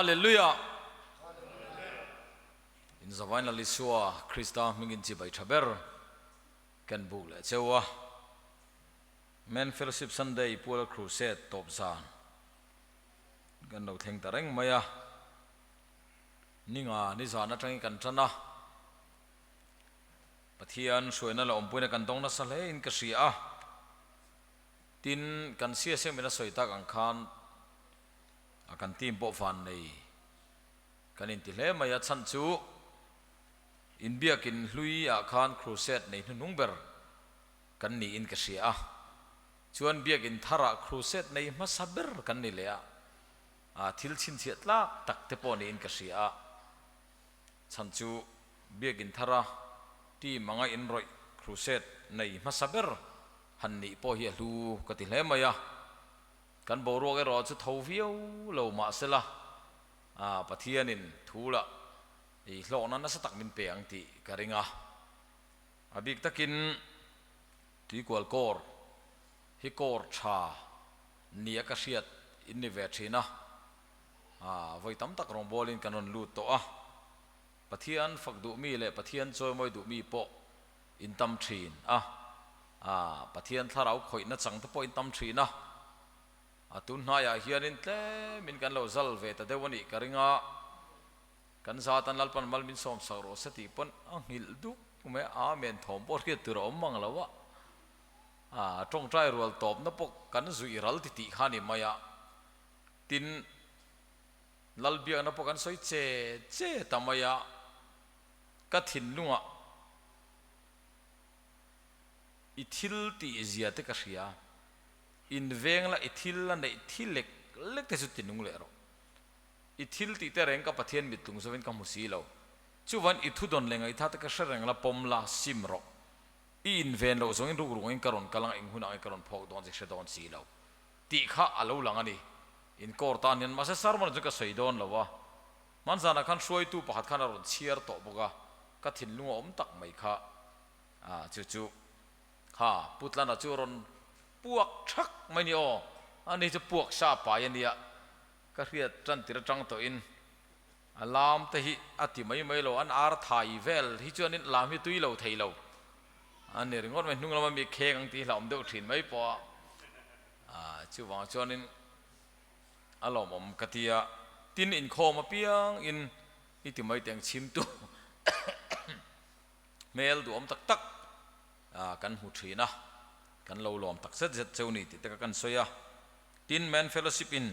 Hallelujah! In zavain Lal Isua Krista hmingin chibai tha ber ken buk leh cheu a. Men Fellowship Sunday Pual Crusade tawp zan kan lo thleng ta reng mai a. Ninga nizan atangin kan tan a. Pathian hruaina leh awmpuina kan dawng nasa hle in ka hria a. Tin, kan CSM in a sawi tak ang khan a kan team pawh van nei kan inti hle mai a, chhan chu inbiakin hlui ah khan crusade nei hnuhnung ber kan niin ka hria a, chuan biakin thar ah crusade nei hmasa ber kan ni leh a, a thil chhinchhiah tlak tak te pawh niin ka hria a, chhan chu biakin thar a team anga inrawih crusade nei hmasa ber han nih pawh hi a hlu ka ti hle mai a. Kan boruak erawh chu tho viau lo mahsela Pathianin thu lah i hlawkna nasa tak min pe ang tih ka ring a. A bik takin tuikual kawr hi kawr tha nia ka hriat in ni ve thin a, vawi tam tak rawngbawlin kan rawn lut tawh a. Pathian fak duh mi leh Pathian chawimawi duh mi pawh in tam thin a, a Pathian thlarau khawih nachang te pawh in tam thin a, a tun hnaiah hianin tlemin kan lo zal ve ta deuh a nih ka ring a, kan zat an Lalpan mal min sawm sak rawh se tih pawn a nghilh duk mai a, Amen thawm pawh hriat tur a awm mang lo a, a tawngtai rual tawpna pawh kan zuih ral ti tih kha a ni mai a, tin Lalbiakna pawh kan sawi che che ta mai a, ka thinlungah I thil tih zia te ka hria, in veng la i thil la neih thi lek lek te chu ti nung leh rawh. I thil tih te reng ka Pathian mittlung zawin ka hmu si lo. Chuvan i thu dawn leh ngaihtha te ka hre reng la pawm la sim rawh. I in ven loh zawngin ruk ruk angin ka rawn kal ang eng hunah nge ka rawn phawk dawn che hre dawn si lo. Tih kha a lo lang a ni. In kawr tan hian mahse sermon chu ka sawi dawn lo a. Hmanzanah khan hruaitu pakhat khan a rawn chhiar tawh bawk a, ka thinlung a awm tak mai kha. A chu chu kha Putlana chu rawn puak thak mai ni aw, ani chu puak sa pai a nia, ka hriat tan tir atang tawhin a lam te hi a ti mai mai lo, an ar thai vel hi chuanin lam hi tui lo thei lo a ni ringawt mai, hnung lama mi kheng ang tih hlauhawm deuh thin mai pawh a, a chuvang chuanin a lawmawm ka ti a, tin inkhawm apiang in i ti mai teng chhimtu Hmel duhawm tak tak kan hmu thin a, kan lo lawm tak zet zet cheu ni tih te kha kan sawi a. Tin, Men Fellowship in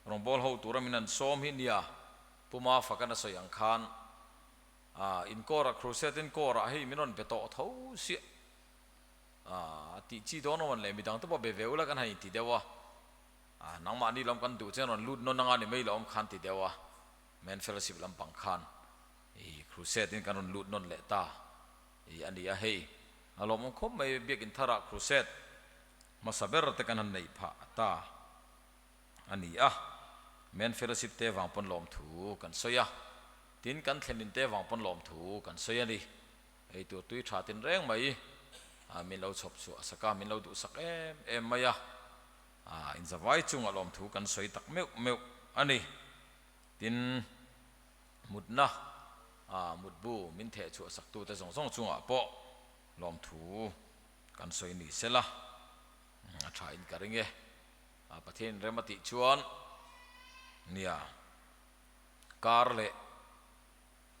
rawngbâwl ho tura min an sawm hi nia, Pu Mafa kan a sawi ang khan in kawrah Crusade in kawrah hei min rawn be tawh tho siah a tih chi dawn awm an leh midang te pawh be ve ula kan han inti deuh a, nangmahni lam kan duh chuan rawn lut nawn anga ni mai lo awm khan ti deuh a, Men Fellowship lampang khan. I crusade in kan rawn lut nawn leh ta i a ni a, hei a lawmawm khawp mai biakin tharah crusade hmasa ber te kan han neih phah ta a ni a, men fellowship te vang pawn lawmthu kan sawi a, tin kan thlenin te vang pawn lawmthu kan sawi a ni, ei tur tui tha tin reng mai a min lo chhawp chhuah sak a, min lo duhsak em em mai a, inzavai chungah lawmthu kan sawi tak meuh meuh a ni, tin. Mutna a mutbu min theh chhuah saktute zawng zawng chungah pawh lawmthu kan sawi ni sela, a tha in ka ring e. Pathian rem a tih chuan nia kar leh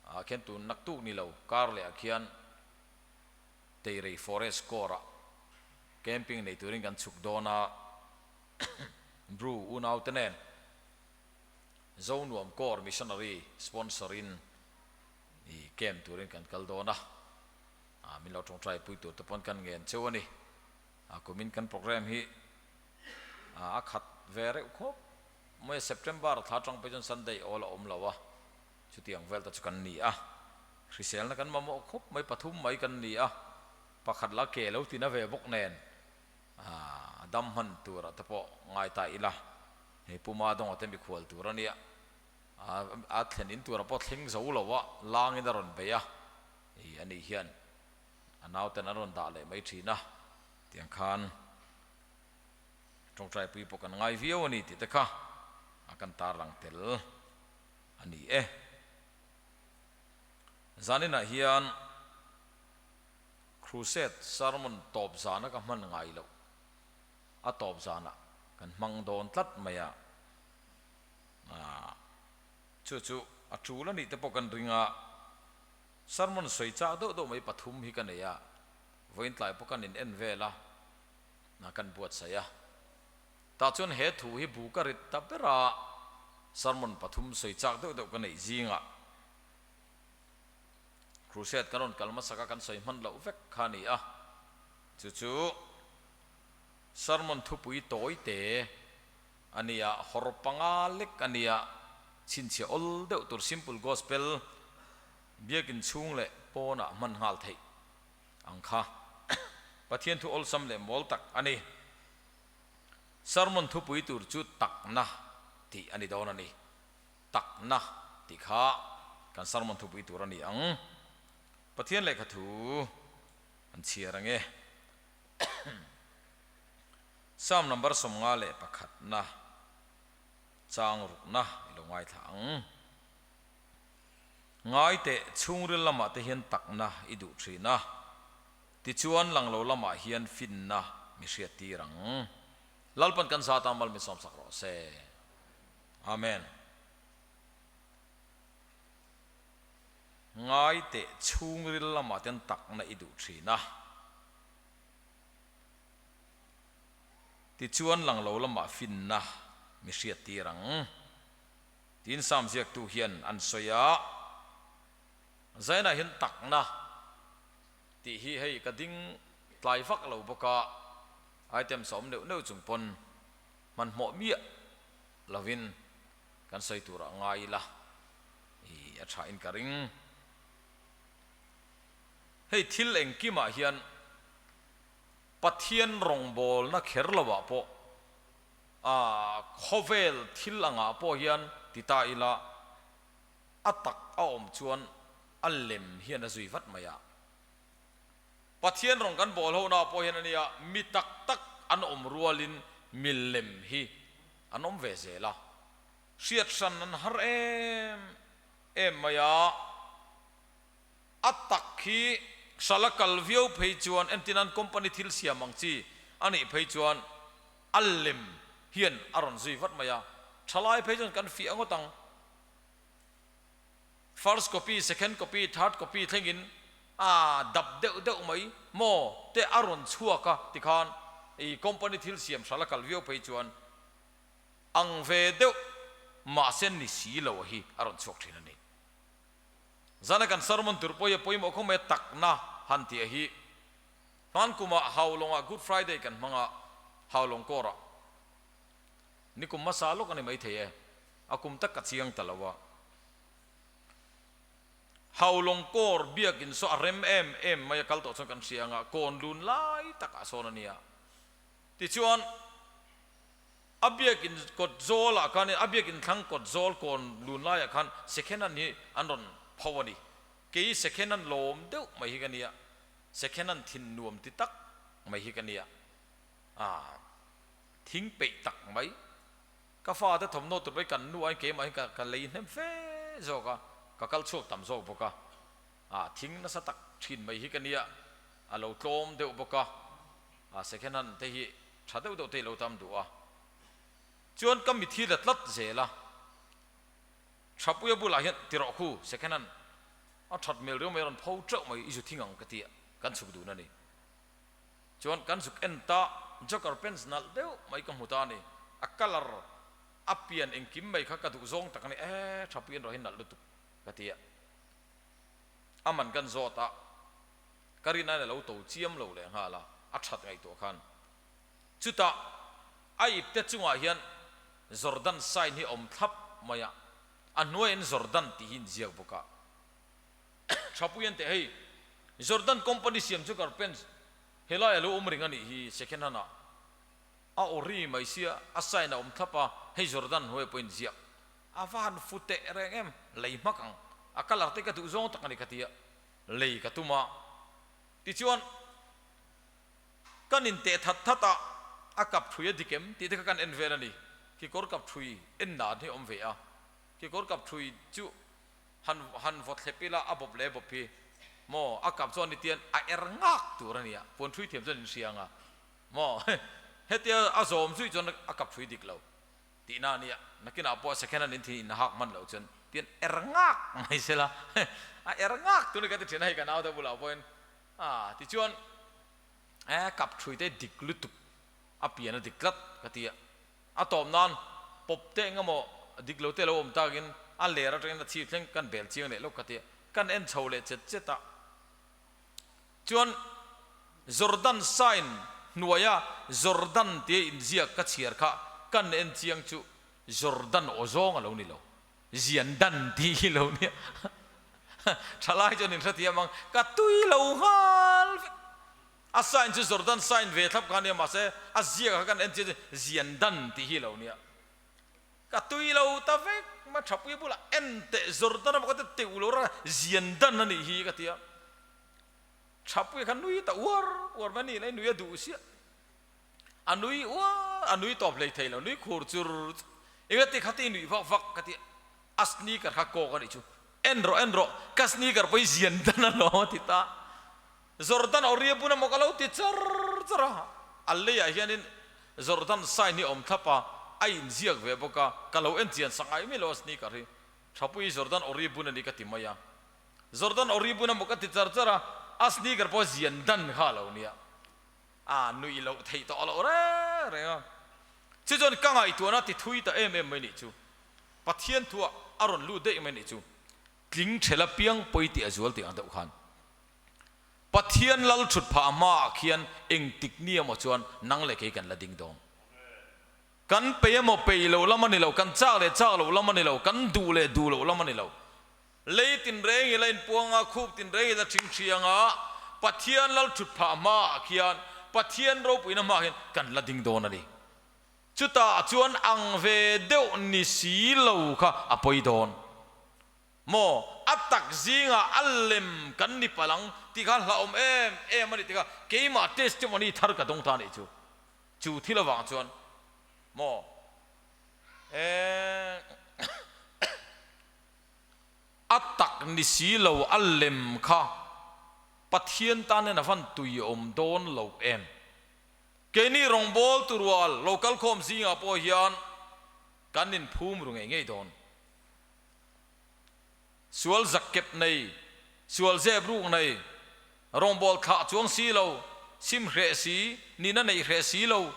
ah khian tun naktuk ni lo kar leh ah khian Teirei Forest Corps ah camping nei turin kan chhuk dawn a, Bru unaute nen. Zonuam Corps Missionary sponsor in i camp turin kan kal dawn a, min lo tawngtai pui tur te pawn kan ngen cheu a ni. Kumin kan program hi a khat ve reuh khawp mai a, September thla atang pawh chuan Sunday awl a awm lo a, chutiang vel te chu kan ni a, hriselna kan mamawh khawp mai, pathum mai kan ni a, pakhat la ke lo tina ve bawk nen a dam hman turah te pawh ngai ta ila. Hei Puma dawnga te mikhual tur a nia, a thlen in tura pawh thleng zo lo a, langin a rawn bei a, i ani hian a nauten an rawn dah leh mai thin a, tiang khan tawngtaipui pawh kan ngai viau a ni tih te kha a kan tarlang tel. a ni e. Zaninah hian Crusade sermon tawp zana ka hman ngai loh a tawp zanah kan hmang dawn tlat mai a, chu chu a tul a nih te pawh kan ring a, sermon sawi chak deuh deuh mai pathum hi ka nei a, vawiin tlai pawh kan in en vel a, kan buatsaih a. Tah chuan he thu hi bu ka rit ta ber a, sermon pathum sawi chak deuh deuh ka neih zingah Crusade kan rawn kal hmasak a kan sawi hman loh vek kha a ni a, chu chu sermon thupui tawi te a ni a, hawr panga lek a ni a, chhinchhiah awl deuh tur simple gospel biakin chhung leh pawnah hman nghal theih ang kha Pathian thu awlsam leh mawl tak a ni. Sermon thupui tur chu takna tih a ni dawn a ni. Takna tih kha kan sermon thupui tur a ni ang. Pathian lehkha thu an chhiar ang e. Psalm number 51 na chang rukna i lo ngaithla ang. Ngai teh chhungril lamah te hian takna i duh thin a. Tichuan lang lo lamah hian finna mi hriat tir ang. Lalpan kan zat a mal min sawmsak rawh se. Amen. Ngai teh chhungril lamah ten takna i duh thin a. Tichuan lang lo lamah finna mi hriat tir ang. Tiin Psalm ziaktu hian an sawi a. Zainah hian takna tih hi hei ka ding tlai vak lo bawk a, items a awm neuh neuh chung pawn hmanhmawh miah lovin kan sawi tur ah ngai ila i a tha in ka ring. Hei thil engkimah hian Pathian rawngbawlna kher lo ah pawh a khawvel thil angah pawh hian ti ta ila a tak a awm chuan a lem hian a zui vat mai a. Pathian rawng kan bawl ho na pawh hian a nia, mi tak tak an awm rualin mi lem hi an awm ve zel a. Hriat hran an har em em mai a. A tak hi hrala kal viau phei chuan entin an company thil siam ang chi a nih phei chuan a lem hian a rawn zui vat mai a. Thalai phei chuan kan fiah ngawt ang. First copy, second copy, third copy thlengin a dap deuh deuh mai maw te a rawn chhuak a tikhan i company thil siam hrala kal viau phei chuan ang ve deuh mahse ni si lo hi a rawn chhuak thin a ni. Zana kan sermon tur pawh hi a pawimawh khawp mai a takna han tih a hi. Hman kumah Haulawngah Good Friday kan hmang a, Haulawng kawrah nikum hmasa lawk a ni maithei e. A kum tak ka chiang ta lo a. Haulawng kawr biakin saw a rem em em mai a kal tawh chuan kan hria ang a, kawn lun lai takah sawn a nia. Tichuan a biakin kawt zawlah khan a biakin thlang kawt zawl kawn lun laiah khan Sekhenan hi an rawn pho a ni. Kei Sekhenan lawm deuh mai hi ka nia, Sekhenan thin nuam ti tak mai hi ka nia. Aa thing peih tak mai. Ka fate thawmhnaw tur pawh hi kan nu aiin keimah hi ka lei hnem fe zawk a, ka kal chhuak tam zawk bawk a, ah thing nasa tak thin mai hi ka nia, a lo tlawm deuh bawk a, ah second hand te hi tha deuh deuh te hi lo tam duh a, chuan ka mithi la tlat zel a, Thapuia bulah hian ti rawh khu second hand a that hmel riau mai a rawn pho teuh mai i zu thing ang ka ti a, kan chhuk dun a ni. Chuan kan zuk en ta, Joker pants nalh deuh mai ka hmu ta a ni. A colour, a pian engkim mai kha ka duh zawng tak a ni. E, Thapui an rawh hi nalh lutuk ka ti a. A man kan zawt a, ka rin aiin a lo to chiam lo leh nghal a, a that ngaihtuah khan. Chutah a ipte chungah hian Jordan sign hi a awm thlap mai a, a hnuaiah Jordan tih hi inziak bawk a. Thapui an teh hei Jordan company siam chu carpents helai a lo awm reng a nih hi second hand ah a ori mai sia a sign a awm thlap a hei Jordan hnuai pawhin ziak a va han fu teh reng em lei hmak ang a colour te ka duh zawng tak a ni ka tia lei ka tum a tichuan kan in teh that that a a kap thui a dik em tih te kha kan en vel a ni kekawr kap thui en dan hi a awm ve a. Kekawr kap thui chu han han vaw thlep ila a bawp leh bawp hi maw a kap chuan nitian a er ngak tur a nia puan thui thiam chuan in hria anga maw hetia a zawm zui chuan a kap thui dik lo tihna a nia nakinah pawh second hand in thin in hak hman loh chuan tian er ngak mai sela a er ngak tur a ni ka ti thin a hei ka naute bulah pawhin a tichuan e kap thui te dik lutuk a pian a dik tlat ka ti a. A tawp nan pawp teh eng emaw dik lo te lo awm takin a ler atangin a chhip thleng kan bel chiang leh lawk ka ti a, kan en chho leh chet chet a. Chuan Jordan sign hnuaia Jordan tia inziak ka chhiar kha kan en chiang chu Jordan aw zawng a lo ni lo, Ziandan tih hi lo nia. Thalai chuan inhrethiam ang, ka tui lo nghal vek. A sign chu Jordan sign ve thlap kha a nia mahse a ziak kha kan en chiah chu Ziandan tih hi a lo nia. Ka tui lo ta vek mai Thapui bulah en teh Jordan a maw ka ti teuh lo ra Ziandan a nih hi ka ti a. Thapui kha nui ta uar uar mai a ni lai nui a duh siah. A nui uar a nui tawp hlei thei lo nui khur chur chur engati kha ti nuih vak vak ka ti a. A sneaker kha kawk a nih chu en rawh en rawh ka sneaker pawh hi Ziandan a lawm a ti ta. Jordan aw ria bun emaw ka lo ti char char a, a leiah hianin Jordan sign hi a awm thlap a, a inziak ve bawk a, ka lo en chian sak ngai mai lo a sneaker hi. Thapui Jordan aw ria bun a ni ka ti mai a, Jordan aw ria bun emaw ka ti char char a, a sneaker pawh zian dan kha a lo nia, a nuih loh theih tawh loh reng reng a. Chu chuan ka ngaihtuahna ti thui ta em em mai nih chu, Pathian thuah a rawn lut daih mai nih chu, tling thela piang pawi tih a zual tih ang deuh khan. Pathian lal thut phah hmaah khian engtik ni emaw chuan nang leh kei kan la ding dawn. Kan pei emaw pei lo lam a ni lo, kan chak leh chak loh lam a ni lo, kan duh leh duh loh lam a ni lo. Lei tinreng ila inpuang a, khup tinreng ila ṭhingṭhiang a, Pathian lal thut phah hmaah khian, Pathian ropuina hmaah hian kan la ding dawn a ni. Chutah chuan ang ve deuh ni si lo kha a pawi dawn. Maw, a tak zingah a lem kan ni palh ang tih kha hlauhawm em em a ni tikha keimah testimony thar ka dawng ta a nih chu. Chu thil avang chuan maw eh a tak ni si lo a lem kha Pathian tan hian a van tuiawm dawn lo em. Keini rawngbawl turual lo kalkhawm zingah pawh hian kan inphum ru ngei ngei dawn. Sual zakkep nei, sual zep ruk nei, rawngbawl thlah chuang si lo, sim hreh si, nihna neih hreh si lo,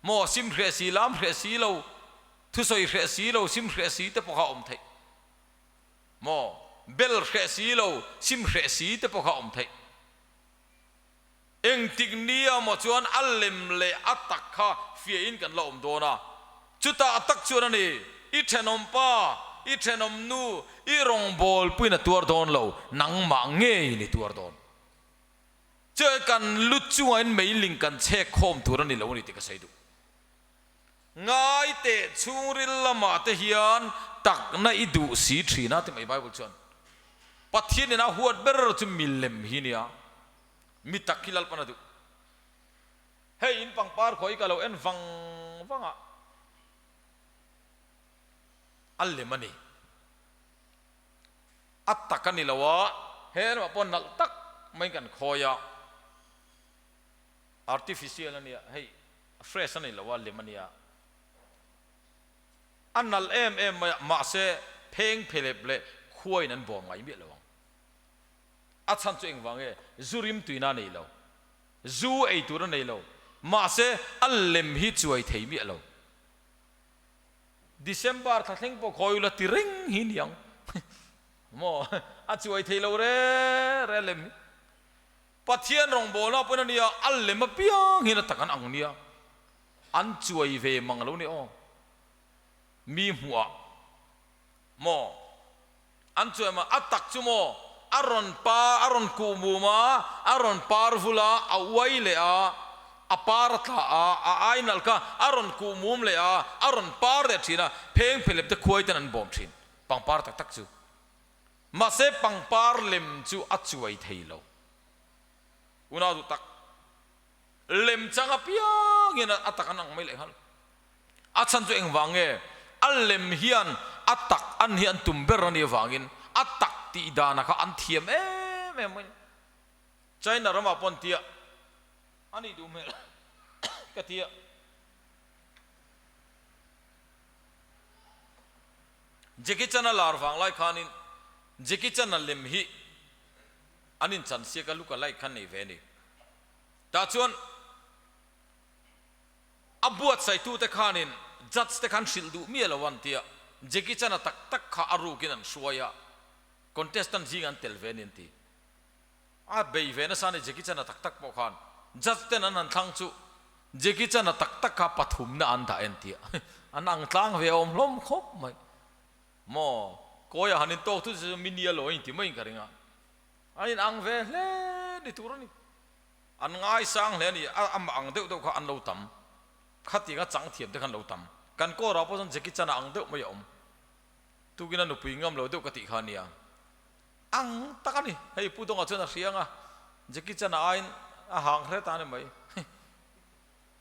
maw sim hreh si, lam hreh si lo, thusawi hreh si lo, sim hreh si te pawh kha a awm theih. Maw bel hreh si lo, sim hreh si te pawh kha a awm theih. Engtik nia maw chuan a lem leh a tak kha fiahin kan la awm dawn a, chutah tak chuan a ni, i thenawm pa, i thenawm nu, i rawngbawl puiin a tuar dawn lo, nangmah ngeiin i tuar dawn. Chuan kan lu chungain meiling kan chhek khawm tur a ni lo a ni tih ka sawi duh. Ngai teh chhungril lamah te hian takna i duh si thin a ti mai Bible chuan. Pathianin a huat ber chu milem hi nia. Mi tak hi Lalpan a duh. Hei in pangpar khawi ka lo en vang vang a, a lem a ni. A tak a ni lo a, he lamah pawh nalh tak maiin kan khawi a, artificial a nia, hei fresh a ni lo a, lem a nia. A nalh em em mai a, mahse pheng phelep leh khuain an bawm ngai miah lo ang. A chhan chu engvang nge? Zu rim tuina a nei lo. Zu ei tur a nei lo. Mahse, a lem hi chuai thei miah lo. December thla thleng pawh khawi ula ti reng hi niang. Maw? A chuai thei lo re re a lem hi. Pathian rawngbawlna pawhin a nia, a lem apiang hian a tak an ang nia. An chuai ve mang lo ni aw. Mi hmuhah. Maw? An chuai maw? A tak chu maw? A rawn par, a rawn kuh mum a, a rawn par vul a, a uai leh a, a par a tla a, a ai nalh kha a rawn kuh mum leh a, a rawn par leh thin a, pheng phelep te khuai ten an bawm thin. Pangpar tak tak chu. Mahse pangpar lem chu a chuai thei lo. Unau duh tak. Lem chang apiangin a tak an ang mai leh nghal. A chhan chu engvang nge? A lem hian a A tak an hi an tum ber a nih avangin a tak tih dana kha an thiam em em mai. China ramah pawh an tia a nih duh hmel ka tia. Jackie Chan a lar vang lai khanin Jackie Chan a lem hi an inchan siak a look alike khan nei ve a ni. Tah chuan a buatsaitute khanin judge te khan hrilh duh miah lo an tia, Jackie Chan a tak tak kha a rukin an hruai a, contestant zing an tel ve a ni an ti. A bei ve nasa a ni Jackie Chan a tak tak pawh khan judge ten an han thlang chu Jackie Chan a tak tak kha pathumna an dah en tia an ang tlang ve awm hlawm khawp mai. Maw kawiah han intawk thut chu mi nia lo a inti maiin ka ring a, an in ang ve hle ni tur a ni. An ngaisang hle a ni, a amah ang deuh deuh kha an lo tam. Khatiang a chang thiam te kha an lo tam. Kan kawrah pawh chuan Jackie Chan a ang deuh mai a awm. Tukin a nupui ngam lo deuh ka tih kha a nia. Ang tak a ni. Hei Pu Dawngah chuan a hria ang a, Jackie Chan a aiin a hang hre ta a ni mai.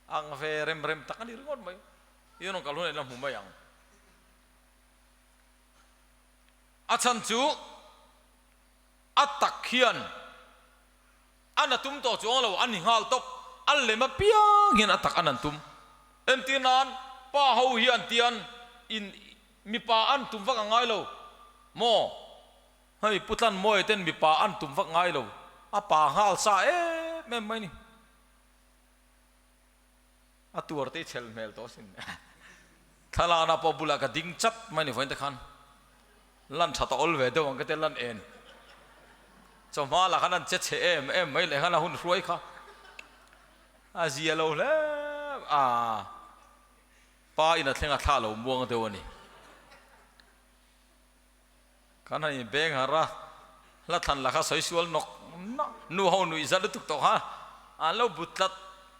Ang ve rem rem tak a ni ringawt mai. I rawn kal hunah i la hmu mai ang. A chhan chu a tak hian a na tum tawh chuang lo, a ni nghal tawp. A lem apiang hian a tak a nan tum. Entir nan pa ho hian tian in Mipa an tum vak a ngai lo maw? Hei Pu Tlanmawia ten mipa an tum vak ngai lo, a pa nghal sa em em mai ni. A tuar te i chhel hmel tawh asin. Thlalakna pawh bulah ka ding chat mai ni vawiin te khan. Lan tha ta awl ve deuh ang ka tia lan en. Chawhma lah khan an che chhe em em mai leh khan a hun hruai kha a zia lo hle a. Pa in a thleng a thlah lo muang deuh a ni. Kan han inbeng harh a, hla thlan la kha sawi sual nawk nawk, nu ho nuih za lutuk tawh kha an lo but tlat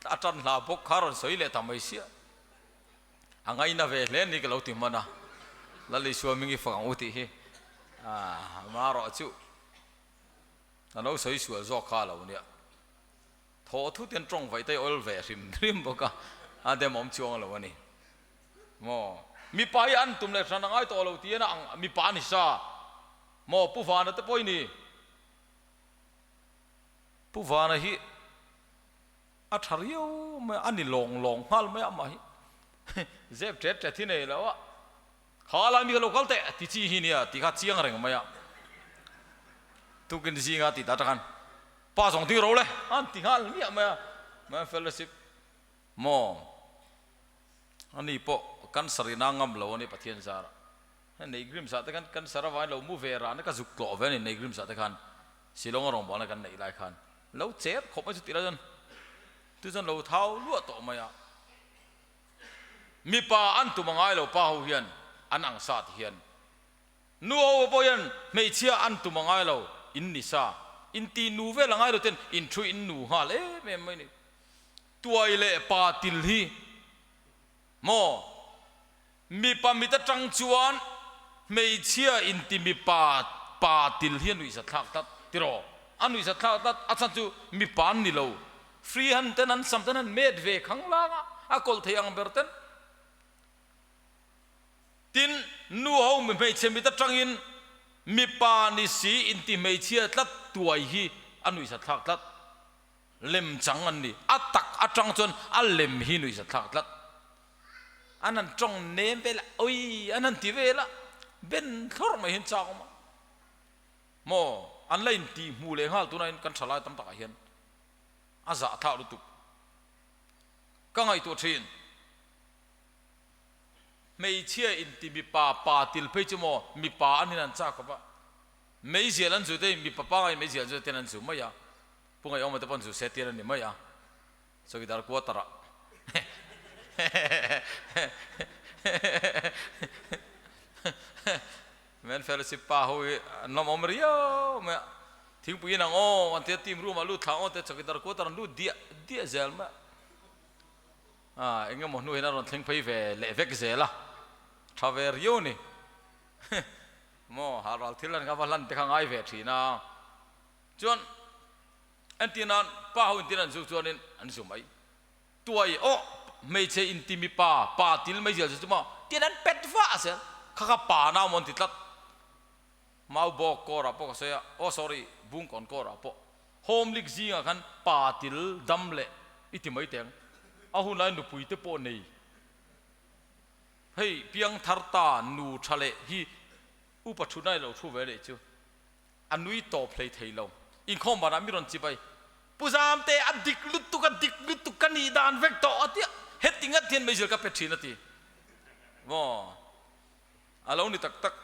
a tan hla bawk kha rawn sawi leh ta mai sia. A ngaina ve hle ni ka lo ti hman a, Lal Isua hming i fak ang u tih hi marawh chu a lo sawi sual zawk kha a lo nia. Thaw thut hian tawng vaih te awl ve hrim hrim bawk a, a dem awm chuang lo a ni. Maw? Mipa hi an tum leh hran a ngai tawh lo tih a ang, mipa a ni sa. Maw? Pu Vana te pawh i ni. Pu Vana hi a tha riau mai a, a ni lawng lawng nghal mai a amah hi. Zep tet tet hi nei lo a, kha lai mi kha lo kal teh ti chi hi nia tih kha chiang reng mai a. Tukin zinga tih ta takhan. Pa zawng ding ro le an ti nghal miah mai a, Man Fellowship maw ani pawh cancer in a ngam lo a ni Pathian zar ah hei Neigrims ah te khan cancer avangin lo mu ve ran a ka zuk tlawh ve a ni Neigrims ah te khan Shillong a rawngbawlna kan neih lai khan lo cher khawp mai chu tih lai chuan chu chuan lo thau luah tawh mai a mipa an tum a ngai lo pa ho hian an ang sa ti hian Nu ho pawh hian hmeichhia an tum a ngai lo, in ni sa, in ti nu vel a ngai lo ten in thu in nu nghal em em mai ni. Tuai leh pa til hi maw mipa mit atang chuan hmeichhia in ti mipa pa til hi a nuihzat thlak tlat tiraw? A nuihzat thlak tlat, a chhan chu mipa an ni lo, free hand ten an sam ten an met ve khang lang a, a kawlh thei ang ber ten. Tin, nu ho mi hmeichhe mit atangin mipa ni si inti hmeichhia tlat tuai hi a nuihzathlak tlat. Lem chang an ni. A tak atang chuan a lem hi nuihzathlak tlat. An han tawng nem vel a, oi an han ti vel a, ben thlawr mai hian chak awm a. Maw, an la intih hmuh leh nghal tunah hian kan thalai tam takah hian a zahthlak lutuk. Ka ngaihtuah thin. Hmeichhia inti mipa pa til phei chu maw mipa an in an chak khawp a, meizial an zu te mipa pangai meizial zu ten an zu mai a, Pu Ngaihawma te pawh an zu se tir a ni mai a, Chowkidar quarter ah Men fellowship pa ho hi an lawm awm riau mai a, thingpui in ang aw an tia team room ah lut thla ang aw tia Chowkidar quarter an lut diah diah zel mai a. A eng emaw hnu hian a rawn thleng phei ve leh vek zel a, tha ve riau a ni. Maw halral thil an kha va hlan te kha ngai ve thin a. Chuan entir nan pa ho intir an zu chuanin an zu mai. Tuai aw hmeichhe inti mipa pa til mai zel chu chu maw tian an pet vah zel. Kha kha pa nau maw an ti tlat. Mau bawk kawrah pawh ka sawi a, oh sorry, Bungkawn kawrah pawh. Home league zingah khan pa til dam leh i ti mai teng. A hun lai nupui te pawh nei. Hei piangthar ta nu tha leh hi upa thutna i lo thu ve leh chu a nui tawp hlei thei lo. Inkhawm banah mi rawn chibai, Pu Zamte a dik lutuk a dik lutuk ka nih dan vek tawh a tia heti ngat hian meizil ka pe thin a ti. Maw a lo ni tak tak.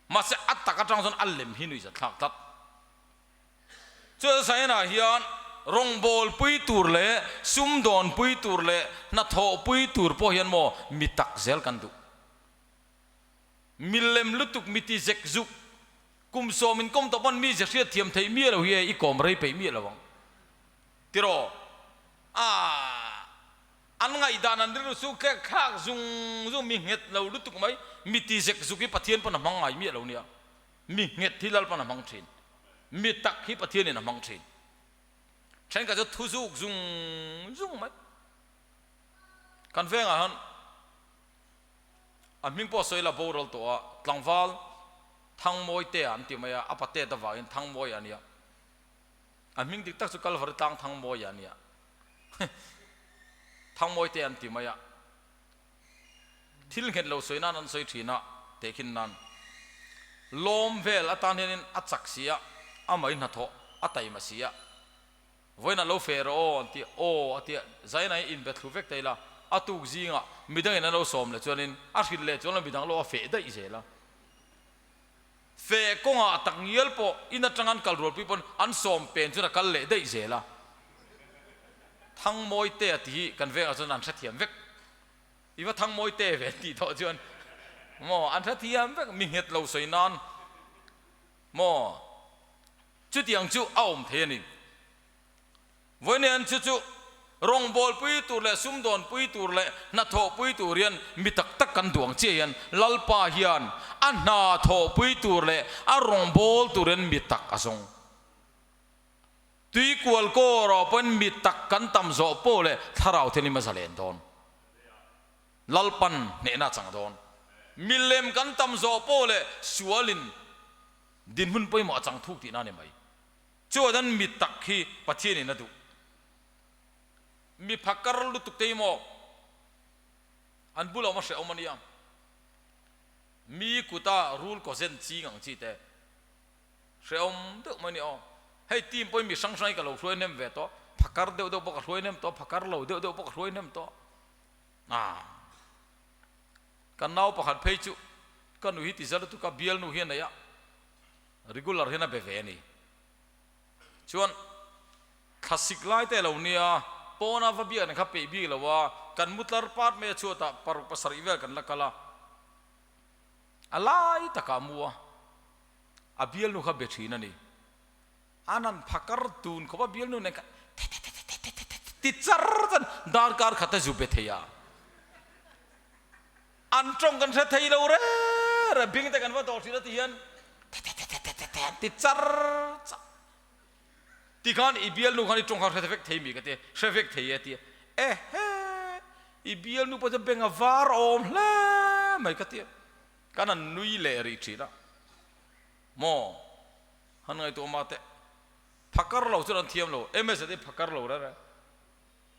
Mahse a tak atang chuan a lem hi nuihzat thlak tlat. Chuan hian rawngbawl pui tur leh sumdawn pui tur leh hnathawh pui tur pawh hian maw mi tak zel kan duh. Milem lutuk mi ti zek zuk kum sawm in kawm tawh pawn mi ze hriat thiam theih miah lo hi e i kawm rei peih miah lo ang. Tiraw? Aah an ngaihdan an rilru chu tlek thlak zung zung mi nghet lo lutuk mai mi ti zek zuk hi Pathian pawn a hmang ngai miah lo nia. Mi nghet hi Lalpan a hmang thin. Mi tak hi Pathianin a hmang thin. Thenkhat chu thu zuk zung zung mai. Kan vengah hian a hming pawh sawi la boral tawh a, tlangval Thangmawi te an ti mai a, a patet avangin Thangmawi a nia. A hming dik tak chu Kalvari tlang Thangmawi a nia. Thangmawi te an ti mai a. Thil nghet lo sawi nan an sawi thin a, tehkhin nan lawm vel atan hianin a chak si a, a mai hnathawh a taima si a, vawiin a lo feh rawh aw an ti a, aw a ti a, Zaina hi inbe thlu vek ta ila, a tuk zingah midangin an lo sawm leh chuanin a hrilh leh chuan lo midang lo a feh daih zel a. Feh kawngah tak ngial pawh in atang an kal rualpui pawn an sawm pen chuan a kal leh daih zel a. Thangmawi te a ti hi kan vengah chuan an hrethiam vek. I va thangmawi te ve tih tawh chuan maw an hrethiam vek mi nghet lo sawi nan maw chutiang chu a awm thei a ni. Vawiin chu chu rawngbawlpui tur leh sumdawnpui tur leh hnathawhpui tur hian mi tak tak kan duh ang chiah hian Lalpa hian a hna thawhpui tur leh a rawngbâwl tur hian mi tak a zawng. Tuikual kaw erawh pawhin mi tak kan tam zawh pawh leh thlarau thianghlim a zalen dawn. Lalpan hnehna a chang dawn. Milem kan tam zawh pawh leh sualin dinhmun pawimawh a chang thuk tihna a ni mai. Chuan mi tak hi Pathianin a duh. Mi phakar lutuk te hi maw an bulah awm a hrehawm a nia. Mi kuta rul kaw zen ching ang chi te hrehawm deuh mai a ni aw. Hei team pawhin mi hrang hrang hi ka lo hruai hnem ve tawh, phakar deuh deuh pawh ka hruai hnem tawh, phakar lo deuh deuh pawh ka hruai hnem tawh. Aa kan nau pakhat phei chu ka nu hi ti za lutuk a bialnu hi a nei a. Regular hian a be ve a ni. Chuan thlasik lai te lo nia, pawna va biak nen kha peih bik lo a, kan mu tlar pat mai a chhuatah paruk pasarih vel kan la kal a, a lai takah a mu a, a bialnu kha be thin a ni. An han phakar tun khawp a bialnu nen kha the-the-the-the-the-the-the ti char chuan darkar khat a zu be thei a. An tawng kan hre thei lo re re, bing te kan va dawh thin a ti hian the-the-the-the-the-the an ti char char. Ti khan i bialnu khan i tawng kha hre vek thei mi ka ti a, hre vek thei e a ti a, ehe i bialnu pawh chu beng a var awm hle mai ka ti a, kan han nui leh rih thin a, maw han ngaihtuah mah teh phakar lo chuan an thiam lo, MSA te phakar lo re re.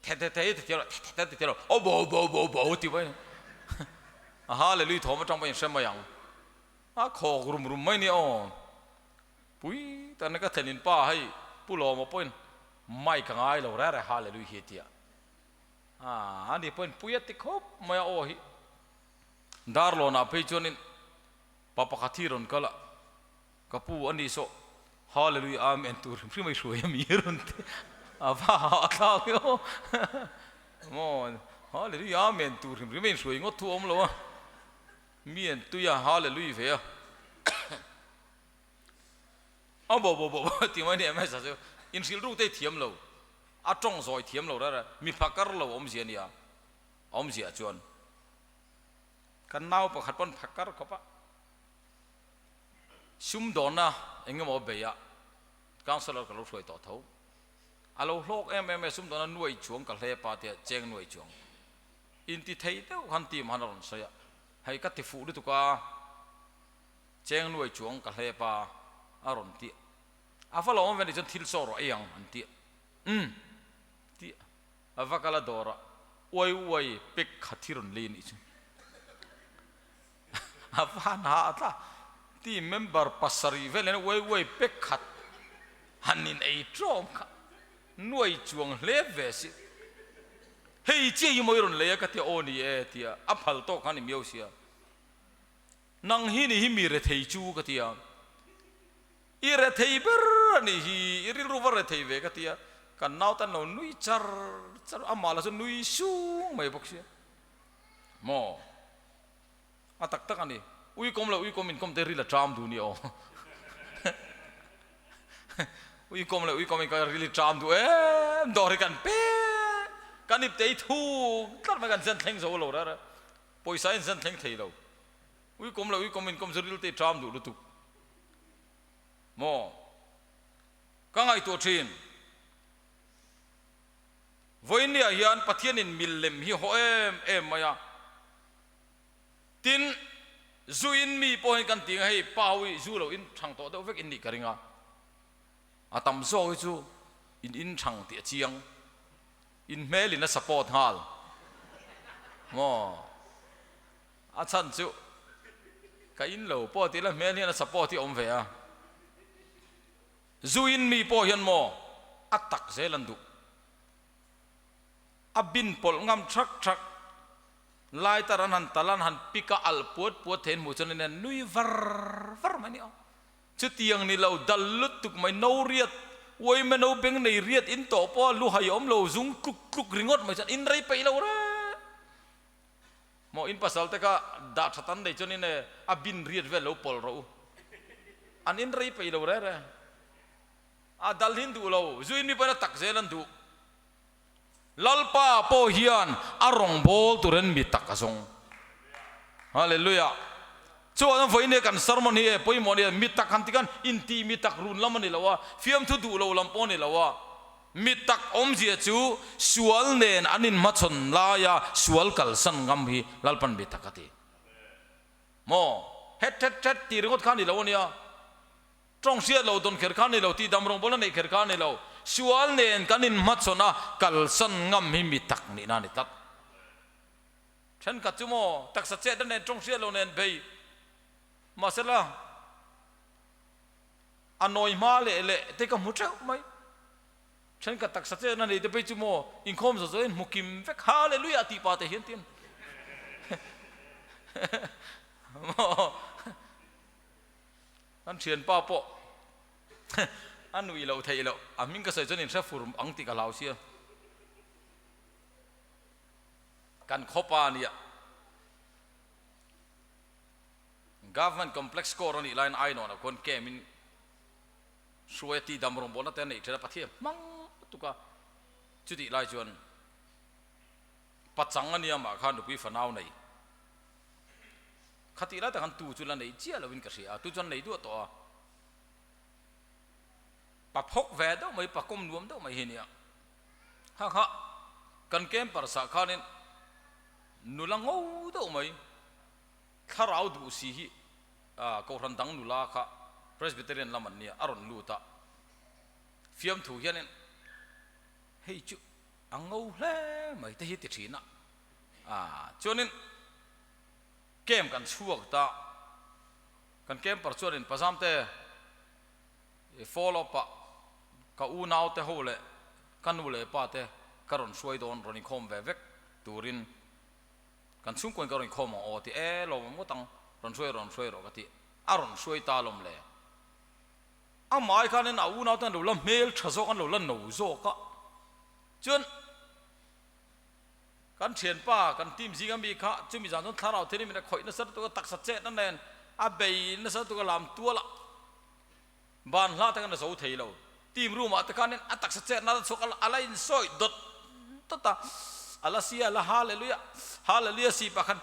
The the the ti thiam lo, the the the ti thiam lo, aw bo bo bo bo ti mai a hallelujah thawm atang pawhin hre mai ang. A khawk rum rum mai nia aw. Pui tak ka thlen in pa hei Pu Lawma pawhin mic a ngai lo reh reh hallelujah hi a ti a. A ani pawhin pui a ti khawp mai a aw hi. Darlawnah phei chuanin pa pakhat hi rawn kal a, Ka pu a ni sawh Hallelujah Amen tur hrim hrim a i hruai a mi rawn ti a va hah thlak e aw maw Hallelujah Amen tur hrim hrim a in hruai ngawt thu a awm lo a mi an tui a Hallelujah ve a a bo bo bo bo ti mai ni em hesa chu in hrilh ruk te i thiam lo a tawng zawi thiam lo rara mi phakar lo awmzia a nia awmzia chuan kan nau pakhat pawn phakar khawp a. Sumdawnna eng emaw bei a councillor ka lo hruai tawh tho. A lo hlawk em em e sumdawnna nuai chuang ka hle pa tia cheng nuai chuang. Inti thei deuh khan team han a rawn sawi a. Hei ka ti fuh lutuk a, cheng nuai chuang ka hlep a, a rawn ti. A va lawm ve nih chuan thil chaw rawh ei ang an ti. Umm ti a va kal a dawr a, uai uai pek khat hi rawn lei a nih chu. A van ha tla team member pasarih vel hian uai uai pek khat han in ei tawm kha nuai chuang hle ve si. Hei chiah hi maw i rawn lei a ka tia aw ni e tia a phal tawk kha ni miau sia. Nang hi ni hi mi rethei chu ka tia. I rethei ber a nih hi, i rilru va rethei ve ka tia. Kan nau tan lo nui char char amah lah chu nui sung mai bawk sia. Maw? A tak tak a ni. Uikawm leh uikawm inkawm te ril a ṭam duh nia aw. Uikawm leh uikawm inkawm ril i ṭam duh em dawr hi kan pe kan ip tei thuk tlat mai kan zen thleng zo lo rara. Pawisa in zen thleng thei lo. Uikawm leh uikawm inkawm chu ril te i ṭam duh lutuk. Maw? Ka ngaihtuah ṭhin. Vawiinniah hian Pathianin millem hi haw em em mai a. Tin, zu in mi pawh hian kan ti ang hei pa ho hi zu lo in thang tawh deuh vek in nih ka ring a. A tam zawk hi chu in in thang tih a chiang. In hmel in a support nghal. Maw? A chhan chu ka in lo pawh tih la hmel hian a support hi a awm ve a. Zu in mi pawh hian maw a tak zel an duh. A bin pawlh ngam thak thak lighter an han tal an han pick a alh puat puat thei an hmuh chuan an nui var var mai a ni aw. Chutiang ni lo dal lutuk mai no riat uaime no beng nei riat in tawh pawh a lu hai awm lo zung tluk tluk ringawt mai chuan in rei peih lo reng. Maw in pasal te kha dah tha tan nei chuan in e a bin riat vel lo pawlh rawh u. An in rei peih lo reng reng. A dal hin duh lo, zu in mi pawhin a tak zel an duh. Lalpa pawh hian a rawngbâwl turin mi tak a zawng. Hallelujah! Chuan vawiin kan sermon hi e pawimawh nia, mi tak han ti khan intih mi tak run lam a ni lo a, fiamthu duh lo lam pawh a ni lo a. Mi tak awmzia chu sual nen an inhmachhawn laia sual kalsan ngam hi Lalpan mi tak a ti. Maw? Het het het tih ringawt kha a ni lo a nia. Tawng hriat lo dawn kher kha a ni lo, tih dam rawngbawlna neih kher kha a ni lo. Sual nen kan inhmachhawn a, kalsan ngam hi mi tak nihna a ni tlat. Thenkhat chu maw, taksa chetna nen tawng hriat lo nen bei mahsela a nawi hma leh leh te ka hmu theuh mai. Thenkhat taksa chetna nei te phei chu maw, inkhawm zawh zawhin hmu kim vek, Hallelujah tih pa te hian tin maw. Kan thianpa pawh a nuih loh theih loh, a hming ka sawi chuan in hre fur ang tih ka hlau sia. Kan khawpa nia Government Complex Court a nih laiin Ainawn ah khuan camp in hruai a ti dam rawngbawlna te a neih thin a, Pathian hmang lutuk a, chutih lai chuan pachang a nia mah kha nupui fanau nei. Khatih lai tak khan tu chu la nei chiah loin ka hria a, tu chuan nei duah tawh a. Pa phawk ve deuh mai, pa kawm nuam deuh mai hi a nia. Kha kha kan camper sah khanin nula ngo deuh mai, thlarau duh si hi Kohhran dang nula kha Presbyterian lam an nia, a rawn lut a. Fiamthu hianin hei chu a ngo hle mai te hi ti thin a. Chuanin Camp kan chhuak ta, kan camper chuanin Pazamte i follow up ah ka unau te ho leh ka nu leh pa te ka rawn hruai dawn rawn inkhawm ve vek turin kan chhungkuain ka rawn inkhawm ang aw ti e lawm ngawt ang rawn hruai rawn hruai rawh ka ti a rawn hruai ta lawm le. Amah ai khanin a unau te an lo la hmel tha zawk an lo la no zawk a chuan Kan thianpa, kan team zinga mi kha chumi zan chuan thlarau thianghlim in a khawih nasa lutuk a, taksa chetna nen a bei nasa lutuk a, lam tual a ban hla te khan a zo thei lo. Team room ah te khanin a taksa chetna a chhuak a, a la insawi dawt dawt a, a la sia, a la hallelujah, hallelujah si pah khan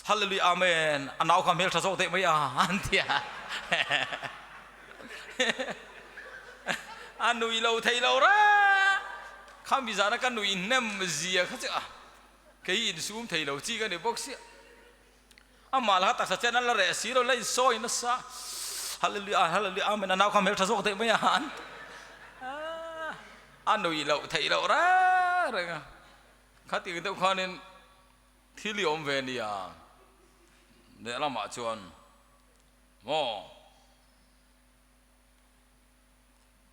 hallelujah amen, a nau kha hmeltha zawk daih mai a an ti a, a nui lo thei lo reng. Khami zana ka nui hnem zia kha chu a kei insum thei lo chi ka ni bawk sia. Amah la taksa chen an la reh si lo, la insawi nasa. Hallelujah, hallelujah, amen, a nau kha hmeltha zawk daih mai a an ti. A nuih loh theih loh reng reng a. Khatiang deuh khanin thil i awm ve nia. Lehlamah chuan maw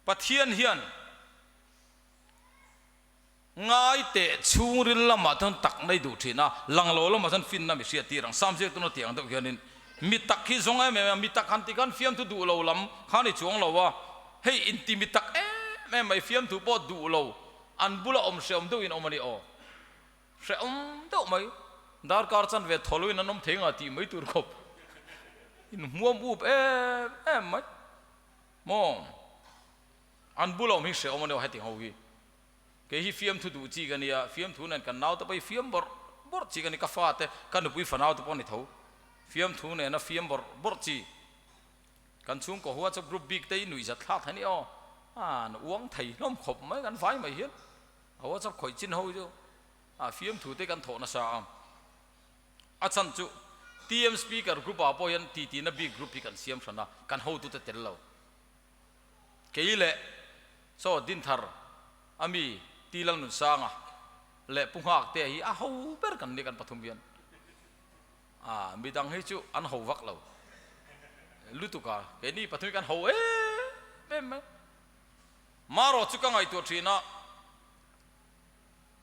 Pathian hian Ngai teh chhungril lamah chuan tak mai duh thin a, lang lo lamah chuan finna mi hriat tir ang. Sam ziak tuna tih ang deuh hianin mi tak hi zawng em em a, mi tak han ti khan fiamthu duh lo lam kha ni chuang lo a, hei inti mi tak em em mai fiamthu pawh duh lo an bula awm hrehawm deuhin awm a ni aw. Hrehawm deuh mai, darkar chanve thawlawin an awm thei nga tih mai tur khawp inhmuam up em em mai maw? An bula awm hi hrehawm a ni aw heti ho hi. Kei hi fiamthu duh chi ka nia, fiamthu nen kan naute pawh hi fiam bawrh bawrh chi ka ni, ka fate, ka nupui fanaute pawh a ni tho. Fiamthu nena fiam bawrh bawrh chi. Kan chhungkaw WhatsApp group bik te hi nuihzat thlak thei a ni aw. An uang thei hlawm khawp mai kan vai mai hian. A WhatsApp khawih chin ho hi chu a fiamthu te kan thawh nasa a. A chhan chu TM speaker group ah pawh hian titi na bik group hi kan siam hran a, kan hotute tel lo. Kei leh chaw Dinthar a mi Ti Lalnunsanga leh Pu Nghaktea hi a ho ber kan ni kan pathum hian a midang hi chu an ho vak lo lutuk a keini pathum hi kan ho em em mai. Marawh chu ka ngaihtuah thin a,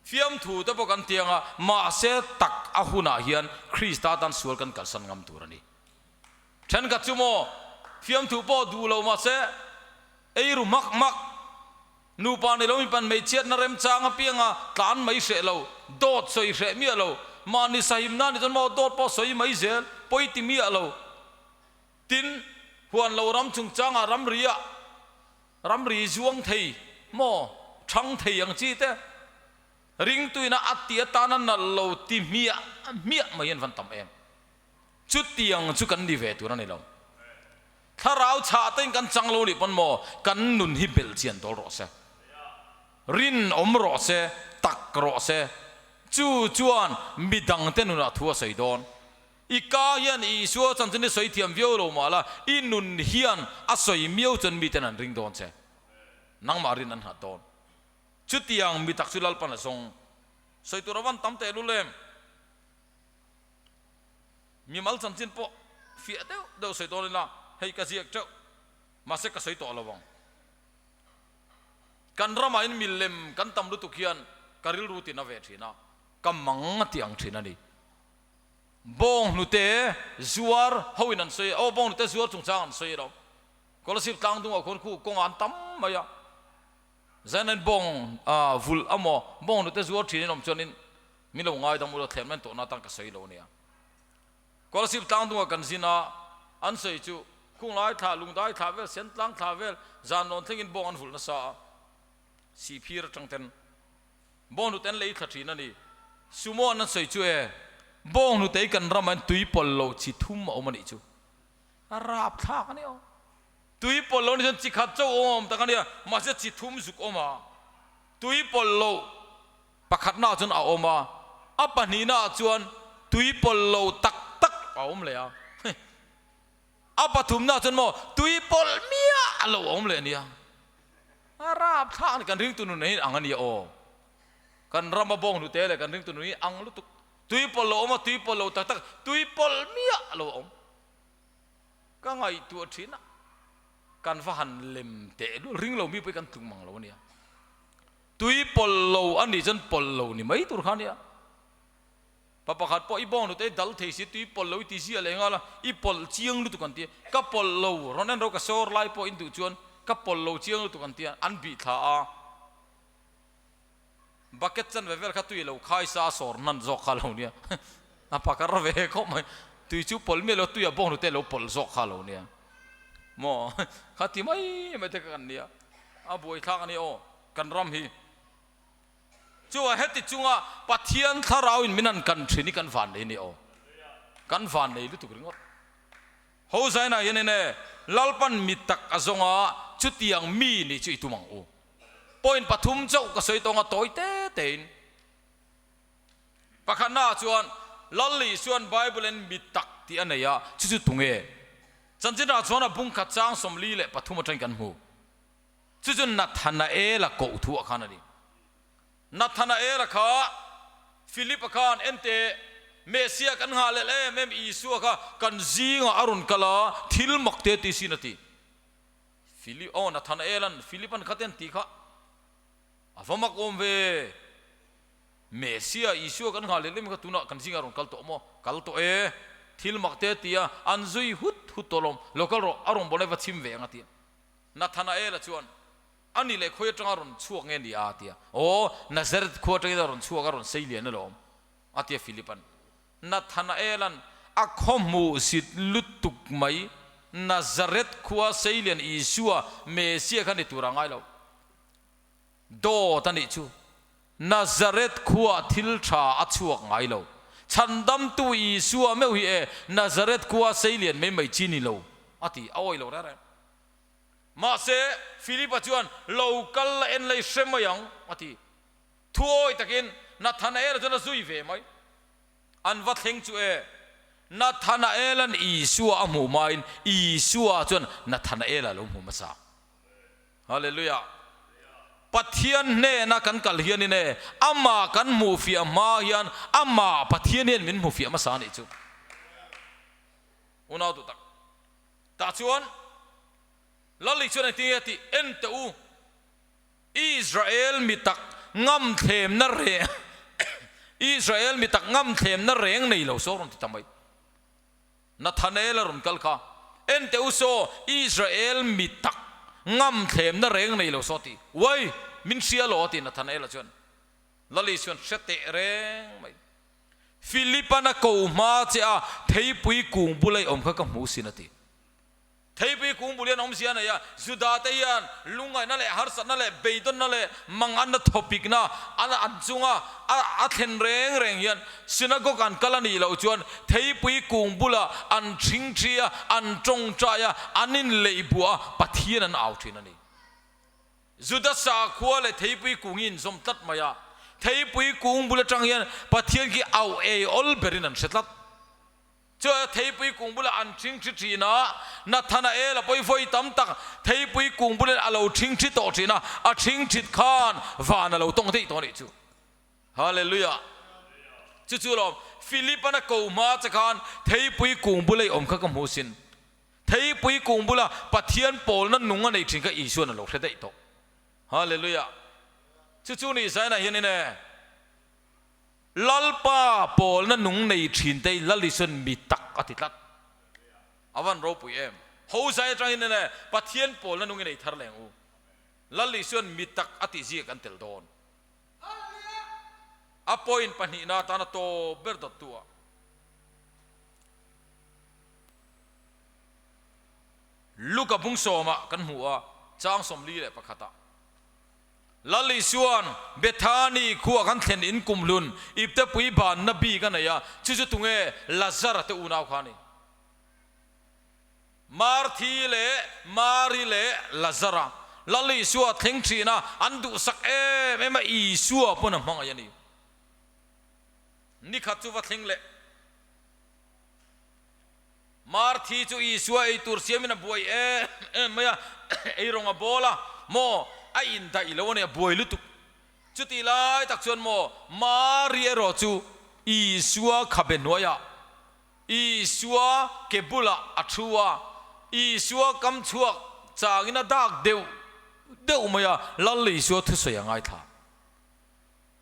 fiamthu te pawh kan tiang a, mahse tak a hunah hian Krista tan sual kan kalsan ngam tur a ni. Thenkhat chu maw fiamthu pawh duh lo mahse ei ru hmak hmak, nupa ni lo mipan hmeichhiatna remchang apianga tlan mai hreh lo, dawt sawi hreh miah lo, mahni sahimna ni chuan maw dawt pawh sawi mai zel, pawi ti miah lo. Tin, huan lo ram chungchangah ramri ah ramri zuang thei maw thang thei ang chi te ringtuina a ti atana nalh lo ti hmiah hmiah mai an van tam em. Chutiang chu kan ni ve tur a ni lo. Thlarau chhah tein kan chang lo nih pawn maw kan nun hi belh chian dawl rawh se. Rinawm rawh se, tak rawh se. Chu chuan midangte nunah thu a sawi dawn. I ka hian Isua chanchin hi sawi thiam viau lo mah la, i nun hian a sawi miau chuan miten an ring dawn che. Nangmah rin an nghat dawn. Chutiang mi tak chu Lalpan a zawng. Sawi tur a van tam tehlul em? Mimal chanchin pawh fiah deuh deuh sawi dawn ila hei ka ziak teuh mahse ka sawi tawh lo ang. Kan ramah in milem kan tam lutuk hian ka rilru tin a ve thin a, ka mang a ti ang thin a ni. Bawng hnute zuar ho in an sawi a, aw bawng hnute zuar chungchang an sawi lo. Kolasib tlang dungah khuan khu kawngah an tam mai a, Zanin bawng vulh amaw bawng hnute zuar thin in awm chuanin Min lo ngaidam ula thlem nen tawhna atan ka sawi lo ania. Kolasib tlang dungah kan zin a, an sawi chu Khunglai thla, Lungdai thla vel, Sentlang thla vel, Zanlawn thlengin bawng an vulh nasa a, Sihphir atang ten bawng hnute an lei thla thin a ni. Sumo an an sawi chu e, bawng hnute hi kan ramah hian tui pawlh lo chi thum a awm a nih chu. A rap thlak a ni aw. Tui pawlh lo ni chuan chi khat chauh awm awm tak a nia, mahse chi thum zuk awm a, tui pawlh lo. Pakhatnaah chuan a awm a, a pahnihnaah chuan tui pawlh lo tak tak a awm leh a. A pathumnaah chuan maw tui pawlh miah a lo awm leh nia. A rap thlak a ni, kan ringtu nun hi ang a nia aw. Kan rama bawng hnute leh kan ringtu nun hi ang lutuk. Tui pawlh lo awm a, tui pawlh lo tak tak, tui pawlh miah a lo awm. Ka ngaihtuah thin a, kan va han lem teh luah, ring lo mi pawh hi kan tluk mang lo a nia. Tui pawlh lo a nih chuan pawlh lo ni mai tur kha a nia. Pa pakhat pawh i bawng nute i dal thei si tui pawlh lo i ti ziah leh nghal a, i pawlh chiang lutuk an ti a, ka pawlh lo rawn en ro ka sawr lai pawh in duh chuan ka pawlh lo chiang lutuk an ti a, an bih thla a. Bucket chan ve vel kha tui lo khai sa a sawr hnan zawk kha lo nia, a pakar ve khawp mai, tui chu pawlh miah lo tui a bawng nute lo pawlh zawk kha lo nia maw kha ti mai mai te kha kan nia, a buaithlak a ni aw. Kan ram hi chua heti chunga Pathian thlarau in min han kan thin hi kan van nei ni aw. Kan van nei lutuk ringawt. Ho zainah hian in e Lalpan mi tak a zawng a chutiang mi nih chu i tum ang u. Point pathum chauh ka sawi tawng a tawi te te in. Pakhatna ah chuan Lal Isuan Bible in mi tak. tih a nei a, chu chu tunge? Chanchinah chuan a bung khat chang 43 atangin kan hmu. Chu chu Nathanaela koh thu ah khan a ni. Nathanaela kha Philip-a khan ente Messiah kan nghah leh em em Isua kha kan zingah a rawn kal a, thil mak te ti sin a ti. Philip, aw Nathanaela'n Philip-a'n kha te an ti kha a va mak awm ve. Messiah Isua kan nghah leh lem kha tunah kan zingah a rawn kal tawh maw? Kal tawh e, thil mak te a ti a, an zui hut hut tawh lawm, lo kal rawh, a rawn bawlai va chim ve ang a ti a. Nathanaela chuan, A ni leh khawi atanga rawn chhuak nge ni a? a ti a. Aw, Nazareth khua atangin a rawn chhuak a, rawn sei lian alawm, a ti a Philipa'n. Nathanaela'n a khaw hmuh sit lutuk mai, Nazareth khua sei lian Isua, Messiah kha ni tur a ngai lo. Dawt a nih chu. Nazareth khuaah thil tha a chhuak ngai lo. Chhandamtu Isua meuh hi e, Nazareth khua seilian mai mai chi ni lo, a ti a awi lo reng reng. Mahse, Philipa chuan, Lo kal la en lei hre mai ang, a ti. Thu awi takin Nathanaela chuan a zui ve mai. An va thleng chu e, Nathanaela'n Isua a hmuh hmain Isua chuan Nathanaela a lo hmu hmasa. Hallelujah! Pathian hnena kan kal hianin e, Amah kan hmuh fiah hma hian Amah Pathian hian min hmu fiah hmasa a nih chu. Unau duh tak. Tah chuan Lali chuan engtin nge a tih? En teh u, Israel mi tak ngamthlemna reng Israel mi tak ngamthlemna reng nei lo saw rawn ti ta mai. Nathanael a rawn kal kha, En teh u saw, Israel mi tak ngamthlemna reng nei lo saw ti. Uai, min hria lo a ti Nathanael a chuan. Lali chuan hre teh reng mai. Philip-an a ko hma che a, theipui kung bula i awm kha ka hmu sin a ti. Theipui kung bul hian awmzia a nei a, Juda te hian lungngaihna leh harsatna leh beidawnna leh manganna thawpikna an an chunga a thlen reng reng hian synagogue an kal a nih loh chuan theipui kung bulah an thingthi a, an tawngtai a, an inleihbuah a, Pathian an au thin a ni. Juda sakhua leh theipui kung hi inzawm tlat mai a, theipui kung bul atang hian Pathian khi au ei awl berin an hre tlat. Chuai a theipui kung bulah an ṭhing ṭhi ṭhin a, Nathanael a pawi vawi tam tak theipui kung bulin a lo ṭhing ṭhi tawh ṭhin a, a ṭhing ṭhit khan van a lo tawng daih tawh a nih chu. Hallelujah! Chu chu lawm, Philip-an a ko hma che khan theipui kung bula i awm kha ka hmu sin. Theipui kung bula Pathian pawlna nung a nei ṭhin kha Isuan a lo hre daih tawh. Hallelujah! Chu chu ni Zainah hianin e. Lalpa pawlna nung nei thin te Lal Isuan mi tak a ti tlat. A van ropui em. Hosai atangin ene Pathian pawlna nung i nei thar leng u. Lal Isuan mi tak a tih zia kan tel dawn. A point pahnihna atana tawp ber dawttu ah. Luka bung sawmah kan hmu a, chang 41 ah. Lal Isua'n Bethani khua kan thlen in kum hlun iptepui banna bik a nei a, chu chu tunge Lazara te unau kha a ni. Marthi leh Mari leh Lazara Lal Isua thleng thin a, an duhsak em em a, Isua pawn a hmangaih a ni. Nikhat chu va thleng leh. Marthi chu Isua ei tur siamin a buai em em mai a, ei rawng a bawl a, maw a indaih lo a ni, a buai lutuk. Chutih lai tak chuan maw Mari erawh chu Isua khabe hnuaiah, Isua ke bulah a thu a, Isua kam chhuak changin a dak deuh deuh mai a, Lal Isua thusawi a ngaithla.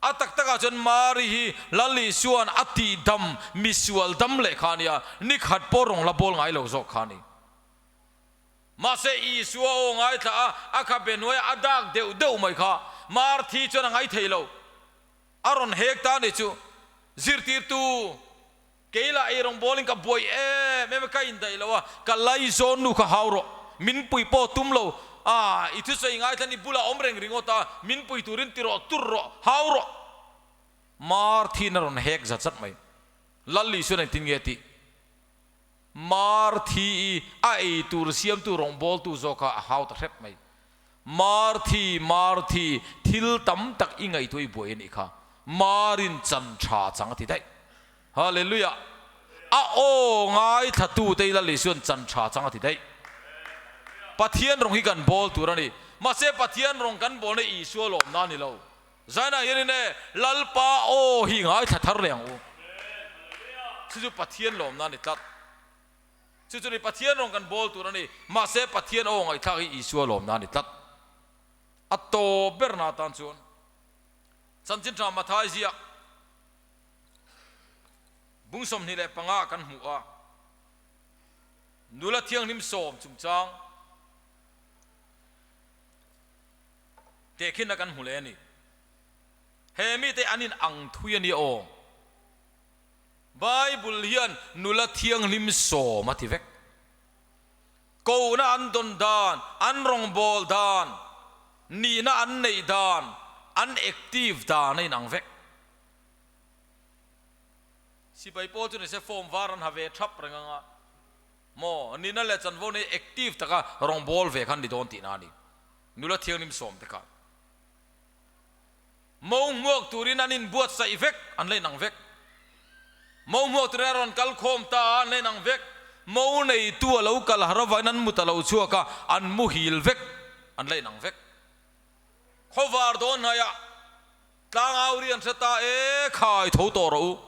A tak takah chuan Mari hi Lal Isua'n a tih dam, misual dam leh kha a nia, ni khat pawh rawn la bawl ngai lo zawk kha a ni. Mahse Isua aw ngaithla a, a khabe hnuaia a dak deuh deuh mai kha Marthi chuan a ngai thei lo. A rawn hek ta a ni chu. Zirtirtu, kei lah ei rawn bawlin ka buai em em a, ka indaih lo a, ka laizawn nu kha hau rawh, min pui pawh tum lo, ah, i thusawi ngaithla ni bulah awm reng ringawt a, min pui turin ti rawh, tur rawh, hau rawh. Marthin a rawn hek zat zat mai. Lal Isuan engtin nge a tih? Marthi i a ei tur siamtu rawngbawltu zawk kha a hau ta hrep mai. Marthi, Marthi, thil tam tak i ngaihtuah i buai a nih kha. Marin chan tha chang a ti daih. Hallelujah! A aw ngaithlatute hi Lal Isuan chan tha chang a ti daih. Pathian rawng hi kan bawl tur a ni. Mahse Pathian rawng kan bawlna hi Isua lawmna a ni lo. Zainah hianin e, Lalpa aw hi ngaithla thar leh ang u. Chu chu Pathian lawmna a ni tlat. Chu chu ni Pathian rawng kan bawl tur a ni. Mahse Pathian aw ngaihthlak hi Isua lawmna a ni tlat. A tawp berna atan chuan Chanchin Tha Mathai ziak Bung 25 kan hmuh a, nula thianghlim sawm chungchang tehkhinna kan hmu leh a ni. He mite an in ang thui a nia aw. Bible hian nula thianghlim sawm a ti vek. Kohna an dawn dan, an rawngbâwl dan, nihna an neih dan, an active dan a inang vek. Sipai pawl chu nise form var an ha ve thap reng anga maw nihna leh chanvo nei active taka rawngbâwl ve kha an ni dawn tihna a ni. Nula thianghlim sawm te kha Mo hmuak turin an inbuatsaih vek, an la inang vek. Mo hmuak turin a rawn kal khawm ta a, an la inang vek. Mo neitu a lo kal har avangin an mut a lo chhuak a, an muhil vek, an la inang vek. Khawvar dawn hnaiah tlangau ri an hre ta e, khai tho tawh rawh u.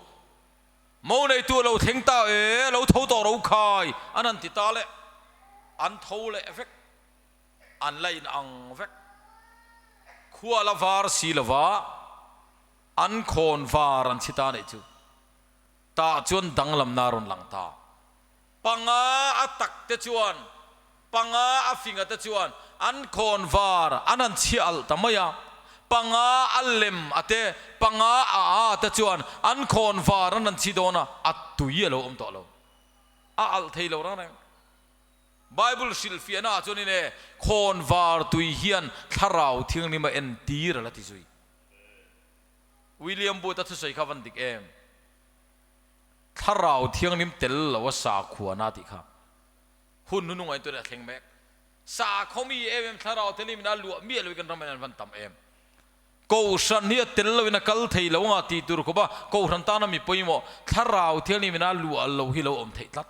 Mo neitu a lo thleng ta e, lo tho tawh rawh u khai, an han ti ta le, an tho leh vek. An la inang vek. Khua la var si lova an khawn var an chhi ta neih chu tah chuan danglamna a rawn lang ta. Panga a tak te chuan, panga a finga te chuan an khawn var an han chhi alh ta mai a, panga a lem a te, panga a a te chuan an khawn var an han chhi dawn a, a tui a lo awm tawh lo. A alh thei lo reng reng. Bible hrilhfiahna ah chuan in e, khawnvar tui hian thlarau thianghlim a entir a la ti zui. William Booth a thusawi kha van dik em? Thlarau thianghlim tel lo a sakhuana tih kha hun hnunung ah in tunah a thleng mek. Sakhaw mi em em thlarau thianghlim in a luah miah lo hi kan ram ah hian an van tam em? Kohhran hi a tel lo in a kal thei lo anga tih tur khawp a kohhran tana mi pawimawh thlarau thianghlim in a luah lo hi lo awm theih tlat.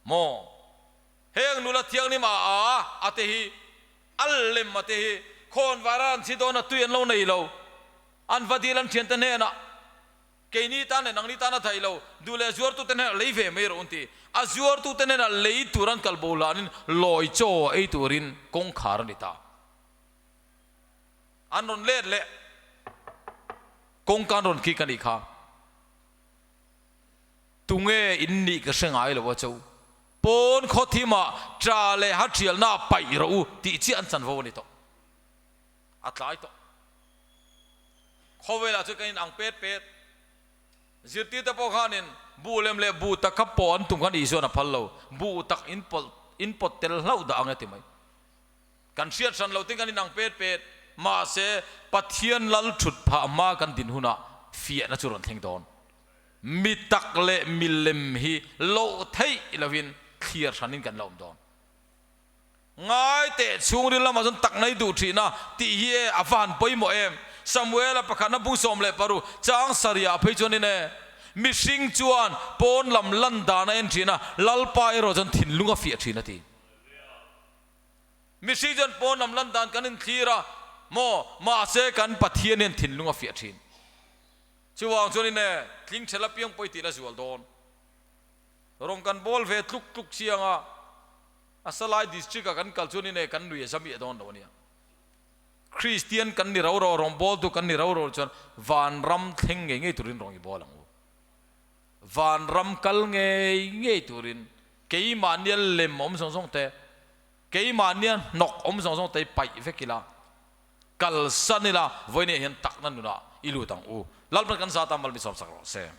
Maw? Heng nula thianghlim a a a te hi, a lem a te hi, khawn vara an thi dawn a tui an lo nei lo. An va dil an thiante hnenah, Keini tan leh nangni tan a thai lo, duh leh zuartute hnenah lei ve mai rawh un ti. A zuartute hnenah lei tur an kal bo lanin lawi chaw ei turin kawngkhar a ni ta. An rawn let leh kawngka an rawn kik a nih kha. Tunge in nih ka hre ngai lo a cho. Pawn khaw thimah ṭa leh ha ṭhialna ah paih rawh u tih chiah an chanvo a ni tawh. A tlai tawh. Khawvelah chuan kan inang pet pet. Zirtirte pawh khanin buh lem leh buh tak kha pawh an tum khan Isuan a phal lo. Buh tak in pawlh in pawt tel hlauh dah ang e ti mai. Kan hriat hran lo tin kan inang pet pet. Mahse Pathian lal ṭhut phah hma kan din hunah fiahna chu rawn thleng dawn. Mi tak leh mi lem hi loh theih lovin thlir hranin kan la awm dawn. Ngai teh chhungril lamah chuan tak nei duh thihna tih hi e a va han pawimawh em. Samuela pakhatna bung 16 chang sarihah phei chuanin e, Mihring chuan pawn lam lan dan a en thin a, Lalpa erawh chuan thinlung a fiah thin a ti. Mihring chuan pawn lam lan dan kan inthlir a, maw, mahse kan Pathian hian thinlung a fiah thin. Chuvang chuanin e, tling ṭhel apiang pawh i tih la zual dawn. Rawng kan bawl ve tluk tluk chiang a, a Salai District ah kan kal chuanin e, kan nui a zamiah dawn lo a nia. Kristian kan ni ro ro, rawng bawltu kan ni ro ro chuan vanram thleng ngei ngei turin rawng i bawl ang u. Vanram kal ngei ngei turin keimahnia lem awm zawng zawng te, keimahnia hnawk awm zawng zawng te hi paih vek ila, Kalsan ila, vawiin ah hian takna nunah i lut ang u. Lalpan kan zat a, mal mi sawmsak rawh se.